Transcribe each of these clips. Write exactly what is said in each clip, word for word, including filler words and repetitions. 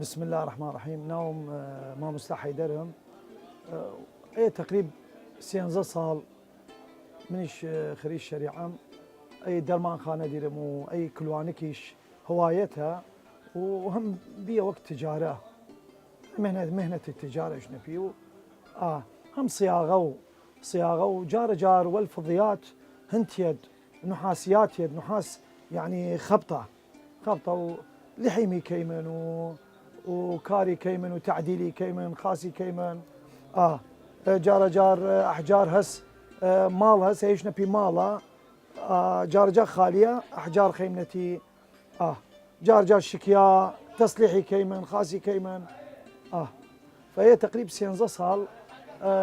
بسم اللە الرحمن الرحیم. ناوم، ئە، مامۆستا حەیدەرم. ئە، ئەی تەقریب سێنزە ساڵ منیش، ئە، خەریک شەریعەم. ئەی دەرمانخانە دیرم و ئەی کلوانکیش هواەتە و هەم بیە وەک تجارە. مهنەت، مهنەت تجارەش نەپی و، ئا، هەم صیاغە و، صیاغە و جارە جار وەل فضیات هن تیەد، نحاسیات تیەد، نحاس، یعنی خەبتە. خەبتە و لحیمی کەیمن و، و کاری کەیمن و تعدیلی کەیمن، خاسی کەیمن. ئا، جارە جار ئەحجار هەس، ماڵ هەس، هیچ نەپی ماڵە. ئا، جارە جار خالیە، ئەحجار خەیمنەتی. ئا، جار جار شکیا، تەسلیحی کەیمن، خاسی کەیمن. ئا، فەیە تەقریب سێنزە ساڵ، ئە،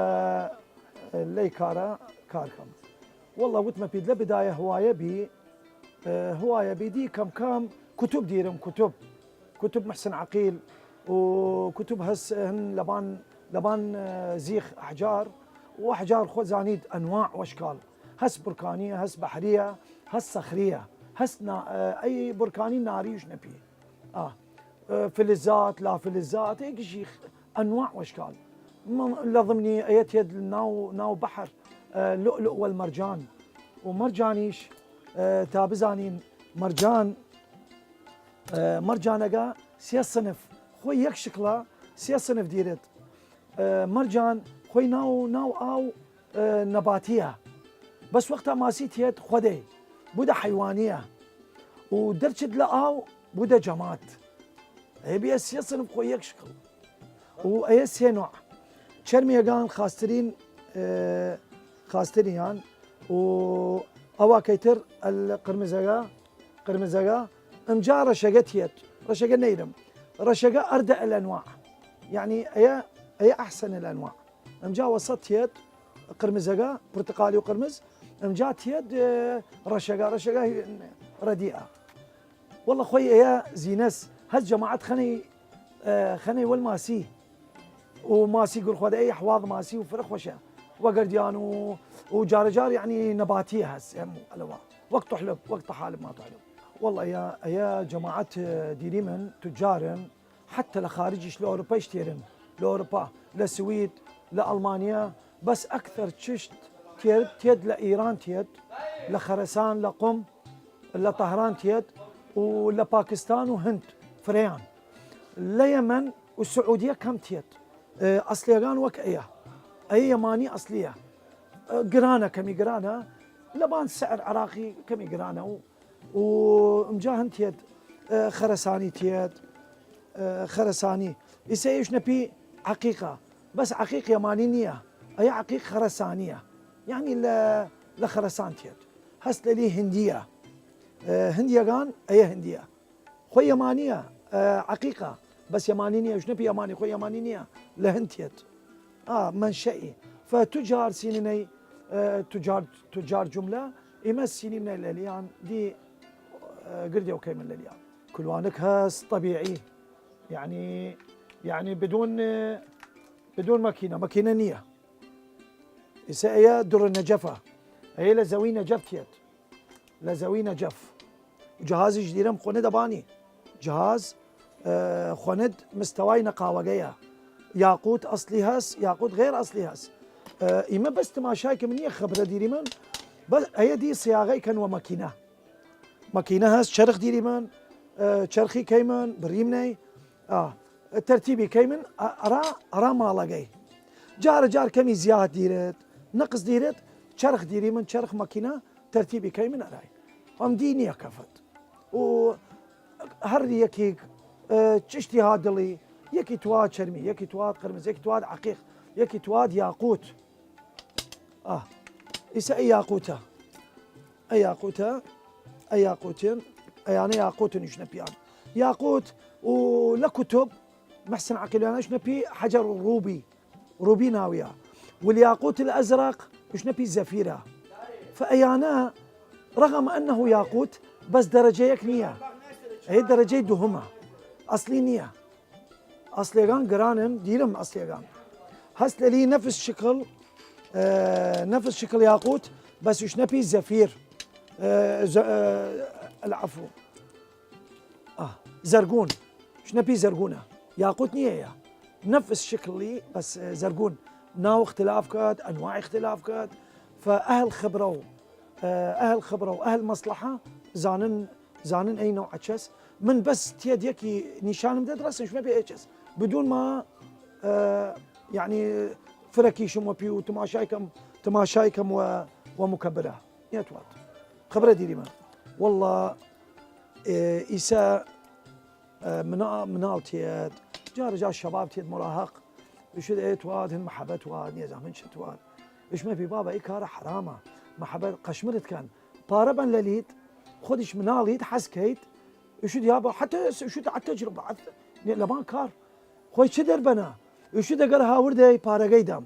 لەی کارە کار کەم. واللە وتمە پید لە بدایە هواە بی، ئە، هواە بی دی کەم کەم کتوب دیرم، کتوب، کتوب محسن عقیل و کتوب هەس هن لەبان، لەبان، ئە، زیخ ئەحجار و ئەحجار خۆ زانید ئەنواع وەشکال. هەس برکانیە، هەس بەحریە، هەس سەخریە، هەس نا-، ئە، ئەی برکانی ناریش نەپی. ئا، ئە، فلزات، لا فلزات، ئەی گشی ئەنواع وەشکال. م-، لە ضمنی ئەیە تێد ناو، ناو بەحر، ئە، لؤلؤ والمرجان. و مەرجانیش، ئە، تا بزانین مەرجان، ئە، مەرجانەگە سێ سنف، خۆی یەک شکڵە، سێ سنف دیرێت. ئە، مەرجان خۆی ناو، ناو ئاو، ئە، نەباتیە. بەس وەختا ماسی تێت خۆدەی، بودە حەیوانیە. و دەرچت لە ئاو، بودە جەماد. ئەی بیە سێ سنف خۆی یەک شکڵ. و ئەیە سێ نوع. چەرمیەگان خاسترین، ئە، خاستریان و ئەوە کەیتر ئەل قرمزەگە، قرمزەگە، ئمجا ڕەشەگە تیەت، ڕەشەگە نەیرم. ڕەشەگە ئەردە الانواع. یعنی ئەیە، ئەیە ئەحسن الانواع. ئمجا وەسەت تیەت قرمزەگە، پرتقالی و قرمز، ئمجا تیەت، ئە، ڕەشەگە، ڕەشەگە ڕەدیئە. واللە خۆی ئەیە زینەس، هەس جەماعەت خەنەی، ئە، خەنەی وەل ماسی. و ماسی گورخوەدە ئەی حواض ماسی و فرە خوەشە. وەگەردیان و، و جارە جار یعنی نەباتیە هەس، هەم ئەلەوە. وەک تحلب، وەک تحالب ما تحلب. واللە ئەیە، ئەیە جەماعەت، ئە، دیریمن، تجارن، حتی لە خارجیش لە ئەوروپایش تیرن، لە ئەوروپا، لە سوید، لە ئەڵمانیا، بەس ئەکتەر چشت تێد، تێد لە ئیران تێد، لە خەرەسان، لە قوم، لە تەهران تێد و لە پاکستان و هند فرەیان. لە یەمەن و سعودیە کەم تێد. ئە، ئەسلیەگان وەک ئەیە. ئەیە یەمانی ئەسلیە. ئە، گرانە، کەمی گرانە. لەبان سعر عراقی کەمی گرانە و و ئمجا هن تێد، ئە، خەرەسانی تێد، ئە، خەرەسانی. ئیسە ئیش نەپی عەقیقە. بەس عەقیق یەمانی نییە. ئەیە عەقیق خەرەسانیە. یعنی لە، لە خەرەسان تێد. هەست لەلی هندیە. ئە، هندیەگان ئەیە هندیە. خۆ یەمانیە، ئە، عەقیقە. بەس یەمانی نییە، ئیش نەپی یەمانی، خۆ یەمانی نییە. لە هند تێد. ئا، منشئی. فتجار سیننەی، ئە، تجار، تجار جملە، ئیمە سینیمنەی لەلیان، دی، ئە، گردێ و کەیمن لەلیان. کلوانک هەس طبیعی. یعنی، یعنی بدون، ئە، بدون مەکینە، مەکینە نییە. ئیسە ئەیە دڕ نەجەفە. ئەیە لە زەوی نەجەف تیەت. لە زەوی نەجەف. جهازیش دیرم خوەند ئەبانی. جهاز، ئە، خوەند مستەوای نەقاوەگەیە. یاقوت ئەسلی هەس، یاقوت غەیر ئەسلی هەس. ئە، ئیمە بەس تماشای کەم نییە خبرە دیریمن. بەس ئەیە دی سیاغەی کەن وە مەکینە. مەکینە هەس، چەرخ دیریمن، ئە، چەرخی کەیمن، بریمنەی. ئا، تەرتیبی کەیمن، ئە، ئەرا، ئەرا ماڵەگەی. جارە جار کەمی زیاد دیرێت، نەقس دیرێت، چەرخ دیریمن، چەرخ مەکینە، تەرتیبی کەیمن ئەرای. ئەم دی نییە کەفەت. و هەر یەکیک، ئە، چشتی ها دڵی، یەکی تواد چەرمی، یەکی تواد قرمز، یەکی تواد عەقیق، یەکی تواد یاقوت. ئا، ئیسە ئەی یاقوتە. ئەی یاقوتە، ئەی یاقوتن، ئەیانە یاقوتن ئیش نەپیان. یاقوت و لە کتب، محسن عەقیلیانە ئیش نەپی حەجەر و ڕوبی. ڕوبی ناویە. والياقوت الأزرق، ئیش نەپی زەفیرە. فەئەیانە، رغم أنه ياقوت، بەس دەرەجەیەک نییە. ئەی دەرەجەی دوهمە. ئەسلی نییە. ئەسلیەگان گرانن، دیرم ئەسلیەگان. هەست لەلی نەفس شکڵ، ئە، نەفس شکڵ یاقوت، بەس ئیش نەپی زەفیر. ئە، ز-، ئە، العفو. ئا، زەرگون. ئیش نەپی زەرگونە. یاقوت نیەیە، نەفس شکڵی، بەس زەرگون ناو اختلاف کەد، ئەنواع اختلاف کەد، فە ئەهل خبرە و ئەهل خبرە و ئەهل مەسڵەحە زانن، زانن ئەی نەوعە چەس. من بەس تیەد یەکی نیشانم دەد، رەسن شمە پێ ئەی چەس بدون ما، یعنی، فرەکیشم وەپی و تماشای کەم، تماشای کەم وە، وە مکبرە. نیەتوات خبرە دیریمە. واللە، ئیسە، منا-، مناڵ تیەد، جار جار شەباب تیەد مراهق، ئشت ئەی تواد هن محەبەت واد، نیەزام هن چەتواد. ئشمە پی بابا ئی کارە حرامە، محەبەت قەشمرت کەن، پارە بەن لەلید، خودش مناڵید حەز کەید، ئشت یا با حتی ئشت حتی تجربە، لەبان کار خوەی چ دەربەنە؟ ئشت ئەگەر هاوردەی پارەگەی دەم،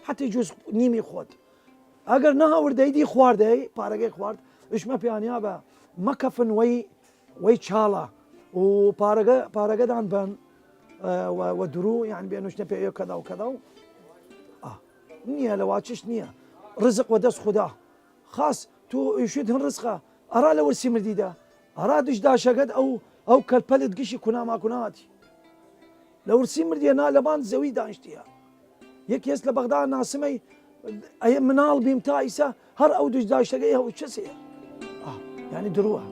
حتی جوز نیمی خود. ئەگەر نەهاوردەی دی خواردەی، پارەگەی خوارد، ئشمە پیانیا بە مەکەفن وەی، وەی چاڵە و پارەگە، پارەگەدان بەن، وە، وە درو، یعنی بێنوشنە پێ ئێ کەدا و کەدا و، ئا، نیە لە واچش نیە. رزق وە دەس خودا. خاس تو ئشت هن رزقە ئەرا لە ورسی مردیدە، ئەرا دش داشەگەد ئەو، ئەو کەلپەلت گشی کوناما کوناتی. لە ورسی مردیە نا لەبان زەوی دانشتیە. یەکێس لە بەغدا ناسمەی، ئەیە مناڵ بیم تا ئیسە هەر ئەو دش داشتەگەی هەو چەسەیە. ئا، یعنی دروە.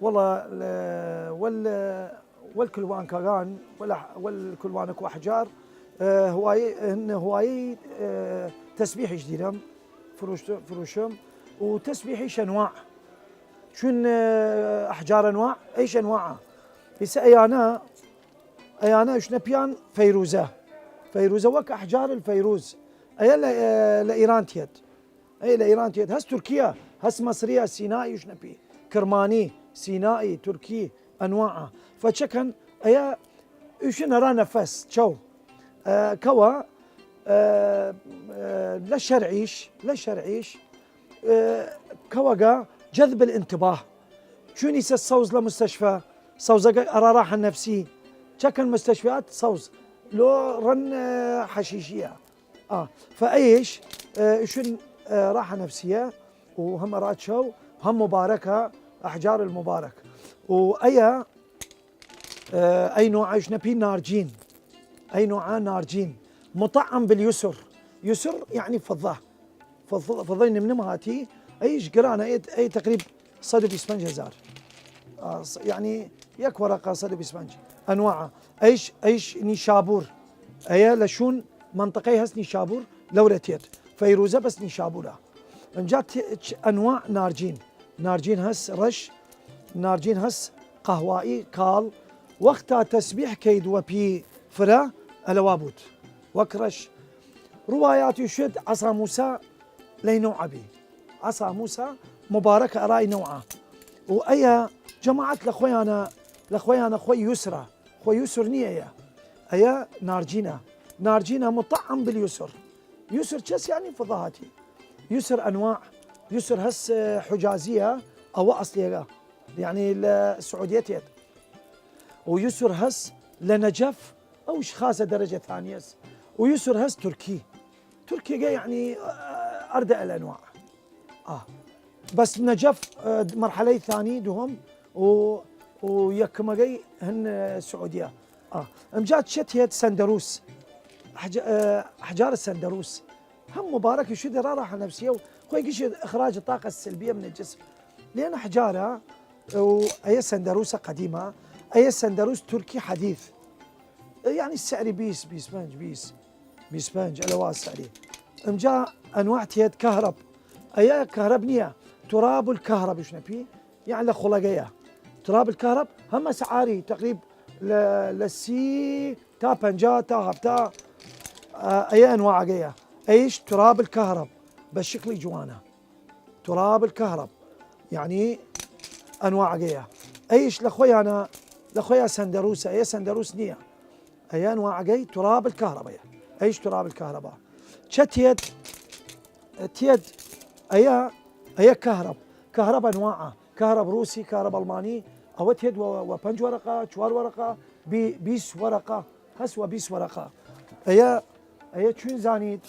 وەڵا، لە، وەل، وەل کلوانکەگان، وەل، وەل کلوانک و ئەحجار، ئە، هوایی، هن هوایی، ئە، تەسبیحیش دیرم، فروشت-، فروشم، و تەسبیحیش ئەنواع. چون، ئە، ئەحجار ئەنواع، ئەیش ئەنواعە. ئیسە ئەیانە، ئەیانە ئشنە پیان فەیروزە. فەیروزە وەک ئەحجار الفەیروز. ئەیە لە، ئە، لە ئیران تیەد. ئەی لە ئیران تیەد، هەس تورکیە، هەس مەسریە، سینایی ئشنە پی، کرمانی، سینایی، تورکی، ئەنواعە. فەچەکەن ئەیە ئشن ئەرا نەفەس، چەو، ئە، کەوە، ئە، ئە، لە شەرعیش، لە شەرعیش، ئە، کەوەگە جذب الانتباه. چوینیسە سەوز لە مستەشفە، سەوزەگە ئەرا راحە نەفسی، چەکەن مستەشفیات سەوز، لۆ رن، ئە، حەشیشیە. ئا، فەئەیش، ئە، ئشن، ئە، راحە نەفسیە، و هەم ئەرا چەو، هەم مبارەکە، ئەحجار المبارەک. و ئەیە، ئە، ئەی نوعە ئشنە پی نارجین. ئەی نوعە نارجین. مطعم باليسر. يسر یعنی فضە. فضە، فضەی نمنم هاتی، ئەیش گرانە، ئەی، ئەی تقریب سەد و بیست پەنج هەزار. ئا، س-، یعنی، یەک وەرەقە سەد و بیست پەنج. ئەنواعە. ئەیش، ئەیش نیشابور. ئەیە لە شوون منطقەی هەس نیشابور لەورە تێت. فەیروزە بەس نیشابورە. ئەمجا ت-، چ-، ئەنواع نارجین. نارجین هەس رەش، نارجین هەس قەهوایی کاڵ. وەختا تەسبیح کەید وەپی فرە، ئەلەوا بوود. وەک رەش. روایاتی شد عەسا موسا لەی نەوعە بی. عەسا موسا مبارەکە ئەرای نەوعە. و ئەیە جەماعەت لە خوەیانە، لە خوەیانە خوەی یوسرە. خوەی یوسر نیەیە. ئەیە نارجینە. نارجینە مطعم باليسر. یوسر چەس یعنی فضە هاتی. یوسر ئەنواع. یوسر هەس، ئە، حجازیە، ئەوە ئەسلیەگە. یعنی لە سعودیە تێت. و یوسر هەس لە نەجەف، ئەوش خاسە دەرەجە ثانیەس. و یوسر هەس تورکی. تورکیەگە یعنی، ئە، ئەردە الأنواع. ئا. بەس نەجەف، ئە، مرحلەی ثانی دوهم و، و یەکمەگەی هن، ئە، سعودیە. ئا. ئەمجا چێت هێت سەندەروس. حج-، ئە، حجار سەندەروس. هەم مبارەکی شدە را راحە نەفسیە و خوەی گشت اخراج طاقە سلبیە من الجسم. لێن حجارە و ئەیە سەندەروسە قەدیمە، ئەیە سەندەروس تورکی حەدیث. یعنی سعری بیست، بیست پەنج، بیست، بیست پەنج، ئەلەوا سعری. ئەمجا ئەنواع تێت کەهرەب. ئەیە کەهرەب نیە، تراب الكهرب ئشنە پی، یعنی لە خوڵەگەیە. تراب الكهرب هم اسعاری تقریب لە، لە سی تا پەنجا تا هەفتا، ئە، ئەیە ئەنواعەگەیە. ئەیش تراب الكهرب بە شکلی جوانە. تراب الكهرب، یعنی، ئەنواعەگەیە. ئەیش لە خۆیانە، لە خۆیان سەندەروسە، ئەیە سەندەروس نییە. ئەیە ئەنواعەگەی تراب الكهربەیە. ئەیش تراب الكهربە. چە تێد، تێد، ئەیە، ئەیە كهرب. كهرب ئەنواعە. كهرب روسی، كهرب ئەڵمانی. ئەوە تێد وە، وە پەنج وەرەقە، چوار وەرەقە، بی-، بیس وەرەقە. هەس وە بیس وەرەقە. ئەیە، ئەیە چوین زانیت،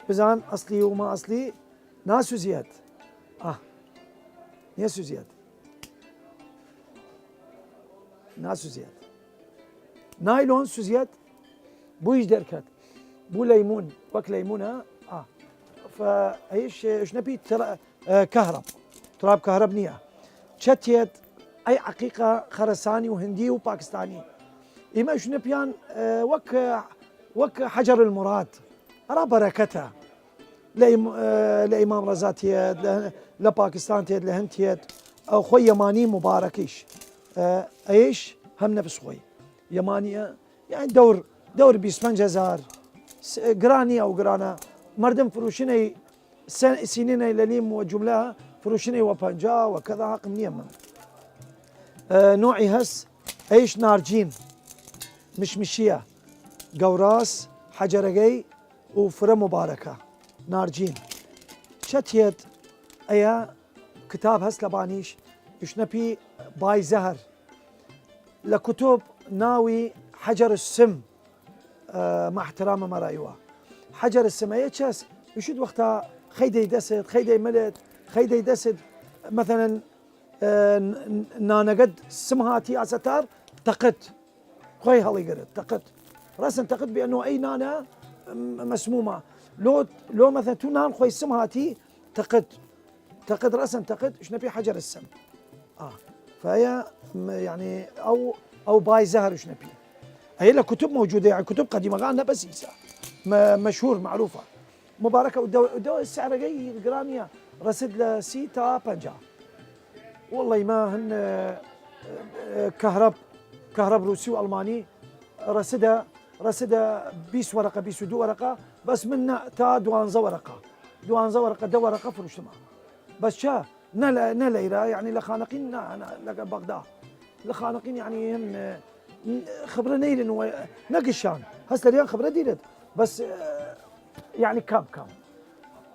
بزان ئەسلی و ما ئەسلی، ناسوزیەت. ئاه. نیە سوزیەت. ناسوزیەت. نایلۆن سوزیەت، بویش دەرکەت. بو لەیمون، وەک لەیمونە. ئاه. فە ئەیش، ئەیش نەپی تر-، ئە، كهرب. تراب كهرب نییە. چە تێد، ئەی عەقیقە خەرەسانی و هندی و پاکستانی. ئیمە ئەیش نەپیان، ئە، وەک، وەک حەجەر المراد. ئەرا بەرەکەتە. لە ئیم-، ئە، لە ئیمام ڕەزا تێد، لە، لە پاکستان تێد، لە هند تێد. ئەو خۆی یەمانی مبارەکیش. ئە، ئەیش هم نەفس خۆی یەمانیە. یعنی دەور، دەور بیست پەنج هەزار. س-، گران نییە ئەو گرانە. مەردم فروشنەی سە-، سینینەی لە لیم وە جوملە فروشنەی وە پەنجا وە کەذا حەقم نییە من. ئە، نوعی هەس، ئەیش نارجین، مشمشیە، گەوراس، حەجەرەگەی و فرە مبارەکە. نارجین. چە تێد ئەیە کتاب هەس لە بانیش، ئەیش نەپی بای زەهر. لە کتب ناوی حەجەر السم، ئە، مع احترام مەرایوە. حەجەر السم ئەیە چەس، ئیشت وەختا خەیدەی دەسد، خەیدەی ملت، خەیدەی دەسد، مەسەلەن، ئە، ن-، ن-، نانەگەد سم هاتی ئاسەتار تەقت. خوەی هەڵیگرد، تەقت. رەسن تەقت بێنۆ ئەی نانە، م-، مسمومە. لۆ، لۆ مەسەلەن تو نان خوەی سم هاتی تەقت. تەقت رەسن تەقت، ئەیش نەپی حەجەر السم. ئا. فەیە، م-، یعنی، ئەو، ئەو بای زەهر ئەیش نەپی. ئەیە لە کتب موجودە، یعنی کتب قەدیمەگان نە بەس ئیسە. م-، مەشهور، معروفە. مبارەکە و دەو-، دەو-، سعرەگەی گران نییە. رەسد لە سی تا پەنجا. والله ما هن، ئە، ئە، كهرب، كهرب روسی و ئەڵمانی رەسدە، رەسدە بیس وەرەقە، بیس و دو وەرەقە، بەس من نە، تا دوانزە وەرەقە. دوانزە وەرەقە، دە وەرەقە فروشتمە. بەس چە؟ نە لە، نە لە ئیرا، یعنی لە خانەقین، نە، نە، لە بەغدا. لە خانەقین، یعنی هن، ئە، خبرە نەیرن و نەگشان. هەس لەریان خبرە دیرێت. بەس، ئە، یعنی کەم کەم.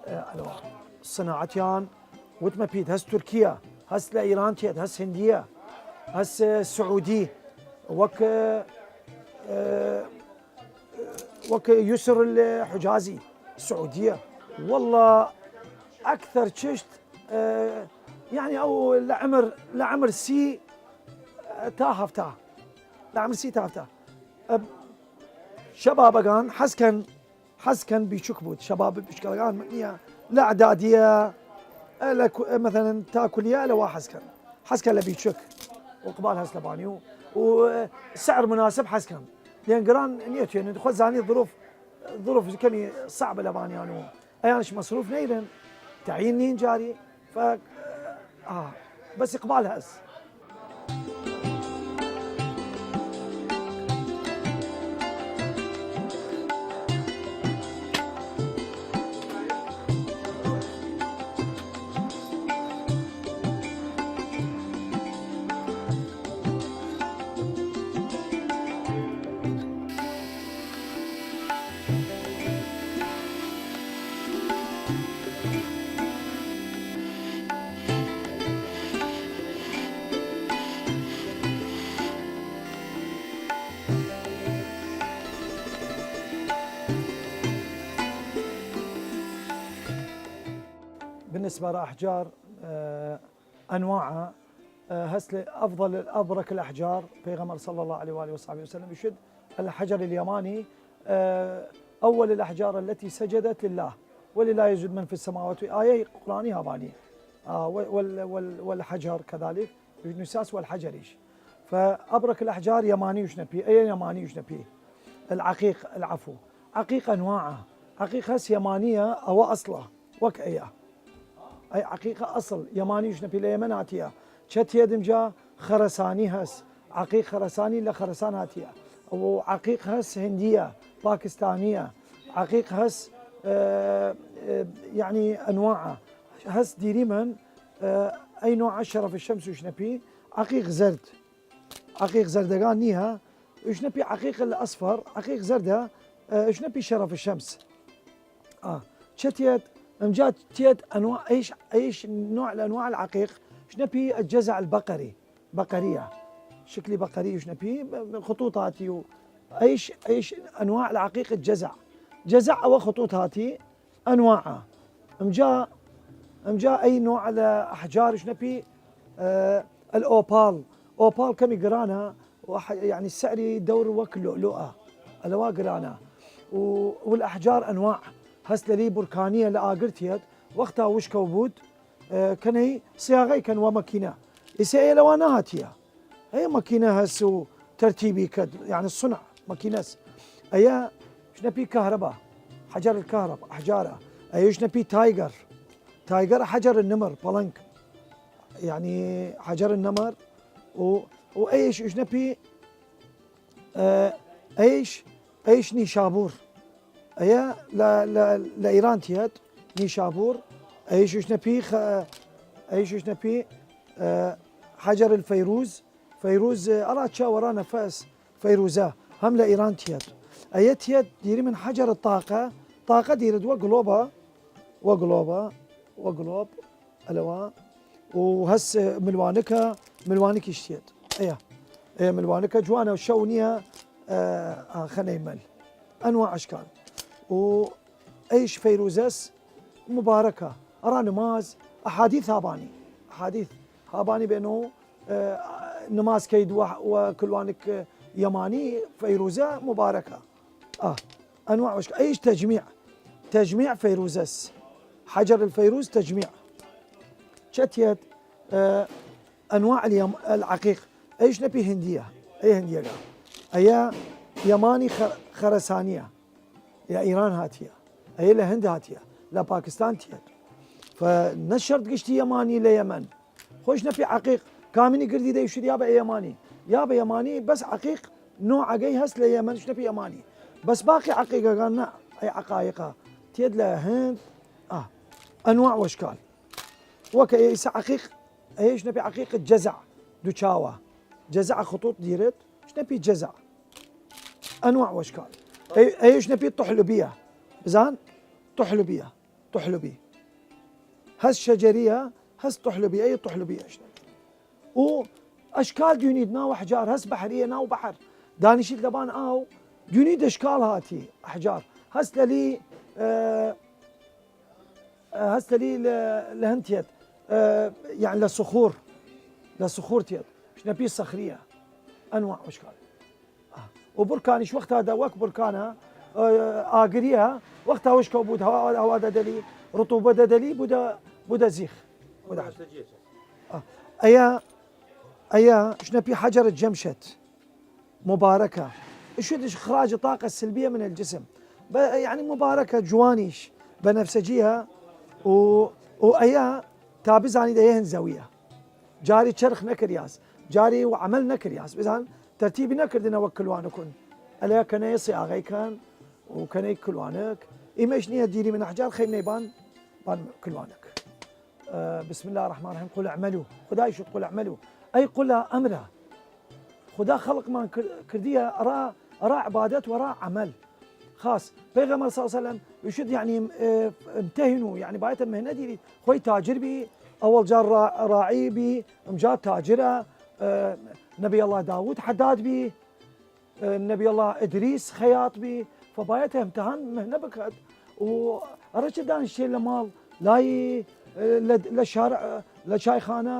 ئە، ئەلۆ. صناعەتیان وتمە پیت، هەس تورکیە، هەس لە ئیران تێد، هەس هندیە، هەس، ئە، سعودی، وەک، ئە، ئە، وەک یوسر الحجازی، سعودیە. والله ئەکثر چشت، ئە، یعنی ئەو لە عمر، لە عمر سی، ئە، تا هەفتا. لە عمر سی تا هەفتا. ئە، شەبابەگان حەز کەن حەز کەن بیچوک بوود، شەباب بچکەڵەگان نییە، لە ئەعدادیە، ئە، لە کو-، ئە، مەسەلەن تا کولیە لە وا حەز کەن. حەز کەن لە بیچوک و قبال هەس لە بانی و، و، ئە، سعر مناسب حەز کەن. لێن گران نیە توێنن، خۆ زانی ظروف، ظروف کەمی صعب لە بانیان و ئەیانش مەسروف نەیرن، تعیین نین جاری، فە، ئا، بەس ئقبال هەس. بالنسبة لأحجار، ئە، ئەنواعە، ئە، هەس لە أفضل، أبرك الأحجار، پێغەمبەر صلى الله عليه وآله وصحبه وسلم ئیشت، الحجر اليماني، ئە، أول الأحجار التي سجدت لله، ولله يسجد من في السماوات، ئایەی قورئانی هابانی. ئە، و-، وال-، وال-، والحجر كذلك، نساس والحجریش. فأبرك الأحجار یەمانی ئەیش نەپی، ئەیە یەمانی ئەیش نەپی. العقيق، العفو. عقيق أنواعە. عقيق هەس یەمانیە، ئەوە ئەسڵە. وەک ئەیە. ئەی عقیقە ئەسڵ، یەمانی ئەیش نەپی لە یەمەن هاتیە. چە تیەێد ئمجا؟ خەرەسانی هەس، عەقیق خەرەسانی لە خەرەسان هاتیە، و عەقیق هەس هندیە، پاکستانیە، عەقیق هەس، ئە، ئە، یەعنی ئەنواعە هەس دیریمن، ئە، ئەی نوعە شەرەف شەمس ئوشنەپی، عەقیق زەرد، عەقیق زەردەگان نییە، ئوشنەپی عەقیق الأصفر، عەقیق زەردە، ئە، ئوشنەپی شەرەف شەمس. ئا، چە تیەێد؟ ئمجا تیەێد ئەنواع، ئەیش، ئەیش نوع لە ئەنواع العەقیق، ئوشنەپی الجزع البقري، بەقەریە، شکلی بەقەری ئوشنەپی، ب-، ب-، خطوط هاتی و ئەیش، ئەیش ئەنواع العەقیق الجزع، جزع ئەوە خطوط هاتی، ئەنواعە. ئمجا، ئمجا ئەی نوع لە ئەحجار ئوشنەپی، ئە، الئۆپاڵ، ئۆپاڵ کەمی گرانە، و ح-، یەعنی سعری دەور وەک لؤلؤە، ئەلەوا گرانە. و، والأحجار أنواع، هەس لەلی بورکانیە لە ئاگر تیەێد، وەختا وشکەو بوود، ئە، کەنەی سیاغەی کەن وە مەکینە، ئیسە ئەی لەوا نەهاتیە، ئەی مەکینە هەس و تەرتیبی کەد، یەعنی صنع مەکینەس. ئەیە ئوشنەپی کەهرەبا، حەجەر الکەهرەب، ئەحجارە، ئەیە ئوشنەپی تایگەر، تایگەر حەجەر نمر، پەڵەنگ، یەعنی حەجەر نەمر، و، و ئەیش ئوشنەپی، ئە، ئەیش، ئەیش نیشابور، ئەیە لە، لە، لە ئیران تیەێد، نیشابور، ئەیش ئوشنەپی خە-، ئەیش ئوشنەپی، ئە، حەجەر الفەیروز، فەیروز، ئە، ئەڕا چاوەڕا نەفەس، فەیروزە، هەم لە ئیران تیەێد. ئەیە تیەێد دیریمن حەجەر الطاقە، طاقە دیرێد وە گڵۆبە، وە گڵۆبە، وە گڵۆب، ئەلەوا، و هەس ملوانکە، ملوانکیش تیەێد. ئەیە، ئەیە ملوانکە جوانە، شەو نییە، ئە، ئاخەنەی مەل. ئەنواع ئەشکال. و ئەیش فەیروزەس مبارەکە. ئەڕا نماز، ئەحادیث هابانی. ئەحادیث هابانی بێنەو، ئە، نماز کەید وە، وە کلوانک یەمانی، فەیروزە مبارەکە. ئە، ئەنواع وەشک. ئەیش تەجمیع. تەجمیع فەیروزەس. حەجەر الفەیروز تەجمیع. چە تیەێد، ئە، ئەنواع الیم-، العەقیق. ئەیش نەپی هندیە. ئەی هندیەگە. ئەیە یەمانی خە-، خەرەسانیە. یا ئیران هاتیە. ئەیە لە هند هاتیە. لە پاکستان تیەێد. فە نە شەرت گشتی یەمانی لە یەمەن. خوش نەپی عەقیق، کامنی گردی دەیشت یا بە یەمانی، یا بە یەمانی، بەس عەقیق نوعەگەی هەس لە یەمەن، شت نەپی یەمانی. بەس باقی عەقیقەگان نە، ئەی عەقایقە تیەێد لە هند، ئە، ئەنواع وەشکال. وەکە ئێسە عەقیق، ئەیش نەپی عەقیق جەزع، دوچاوە. جەزع خطوط دیرێد، شت نەپی جەزع. ئەنواع وەشکال. ئەی-، ئەیش نەپی طحلبیە. بزان؟ طحلبیە. طحلبی. هەس شەجەریە، هەس طحلبی، ئەی طحلبی ئەشنە. و ئەشکال دوینید ناو ئەحجار، هەس بەحریە ناو بەحر. دانیشید لەبان ئاو، دوینید ئەشکال هاتی ئەحجار. هەس لەلی، ئە، ئە، هەس لەلی لە، لە هەن تیەێد، ئە، یەعنی لە سخور، لە سخور تیەێد. شنەپی سەخریە. ئەنواع ئەشکال. و بورکانیش وەختا دە وەک بورکانە، ئە، ئاگریە، وەختا وشکەو بوود، هەوا، هەوا دەدەلی، رطوبە دەدەلی، بودە، بودە زیخ. بودە. ئە، ئەیە، ئەیە شنەپی حەجەر جەمشەد. مبارکە. شد إخراج طاقة سلبية من الجسم. بە، یەعنی مبارکە جوانیش، بەنەفسەجیە، و، و ئەیە تا بزانید ئەیە هن زەویە. جاری چەرخ نەکریاس، جاری و عەمەل نەکریاس. بزان، تەرتیبی نەکردنە وەک کلوانکون. ئەلە کەنەی سیاغەی کەن و کەنەی کلوانک. ئیمەش نییە دیری من ئەحجار خەیمنەی بان، بان کلوانک. ئە، بسم الله الرحمن الرحیم، قل اعملوا. خدای شد قل اعملوا. ئەی قل ئەمرە. خدا خەڵقمان کر-، کردیە ئەڕا، ئەڕا عبادەت و ئەڕا عەمەل. خاس. پێغەمبەر صلی الله علیه و سلم وشد، یەعنی، ئە، امتحنوا، یەعنی بایەتە مهنە دیرید. خوەی تاجر بی، ئەوەڵ جار را-، راعی بی، ئمجا تاجرە، ئە، نەبی الله داوود حەداد بی، ئە، نەبی الله ئدریس خەیاط بی، فبایەتە امتحان مهنە بکەد. و ئەڕەچە دانشتێ لە ماڵ، لای، ئە، لە، لە شارع، ئە، لە چایخانە،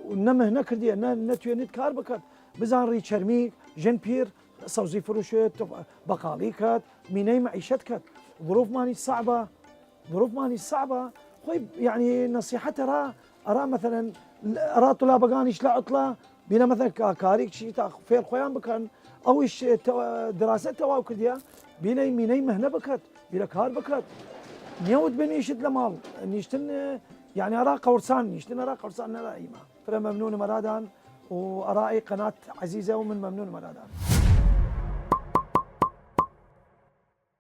و نە مهنە کردیە، نە، نەتوێنید کار بکەد. بزان ڕی چەرمیگ، ژن پیر، سەوزی فروشت، بەقاڵی کەت، مینەی مەعیشەت کەت. ظروفمانی سەعبە، ظروفمانی سەعبە. خوەی، یەعنی، نەسیحەت ئەڕا، ئەڕا مەسەلەن، ئەڕا طلابەگانیش لە عطلە، بیلە مەسەلەن کا-، کاریک چی تا فێر خوەیان بکەن، ئەویش تەوا-، دراست تەواو کردیە، بیلە مینەی مهنە بکەت، بیلە کار بکەت. نیەوت بنیشت لە ماڵ، نیشتن، ئە، یەعنی ئەرا قەورسان نیشتن، ئەرا قەورسان نەرا ئیمە. فرە مەمنونم ئەرادان و ئەرا ئەی قەنات عەزیزە و من مەمنونم ئەرادان.